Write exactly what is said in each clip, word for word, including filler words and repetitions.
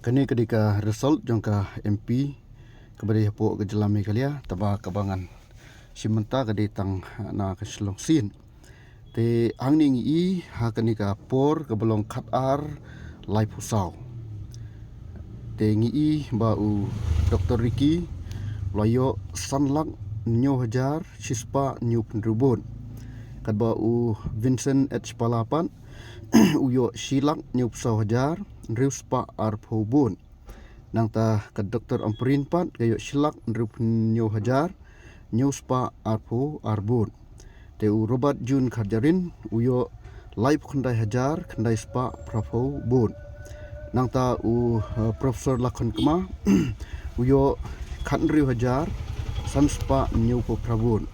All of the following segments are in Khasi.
Kane ka dei ka result jong ka M P kaba dei hapoh ka jylla Meghalaya, tangba kaba ngan shim mynta ka dei tang na ka Shillong sien. Te hangne ngi i ha kane ka por kaba long khat ar laiphew saw. Te ngi i ba u Doctor Ricky u la ïoh san lak hynñiew hajar shispah hynñiewphew hynriew vote. Katba u Vincent H Pala pat u ïoh shi lak hynñiewphew saw hajar hynriew spah arphew vote. Nangta ka Doctor Ampareen pat ka ïoh shi lak hynriewphew hynñiew hajar hynñiew spah arphew ar vote. Te u Robert June Kharjarin u ïoh laiphew khyndai hajar khyndai spah phraphew vote. Nangta u, eh, Professor Lakhon Kma u ïoh khathynriew hajar san spah hynñiewphew phra vote.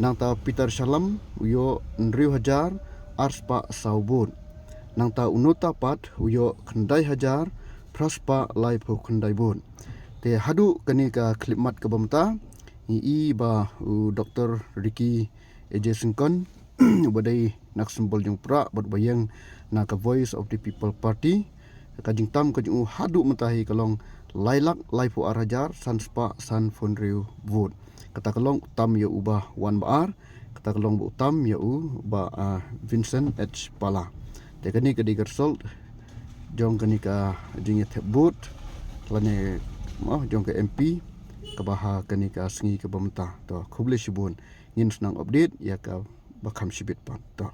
Nangta Peter Shallam u ïoh hynriew hajar ar spah saw vote. Nangta u Nota pat u ïoh khyndai hajar phra spah laiphew khyndai vote. Te haduh kane ka khyllipmat kaba mynta ngi i ba u Doctor Ricky A J Syngkon uba dei na ka symbol jong u prah bad ba ïeng na ka Voice of the People Party, ka jingtam ka jong u haduh mynta hi ka long lai lak laiphew ar hajar san spah sanphew hynriew vote. Kata ka long u tam ïa u ba wan ba ar, kata ka long ba u tam ïa u ba, ah, Vincent H Pala. Te kane ka dei ka result jong kane ka jingïathep vote lane, oh, jong ka M P kaba ha kane ka sngi kaba mynta. To, khublei shibun, ngin sa nang update ïa kaba kham shibit pat. To.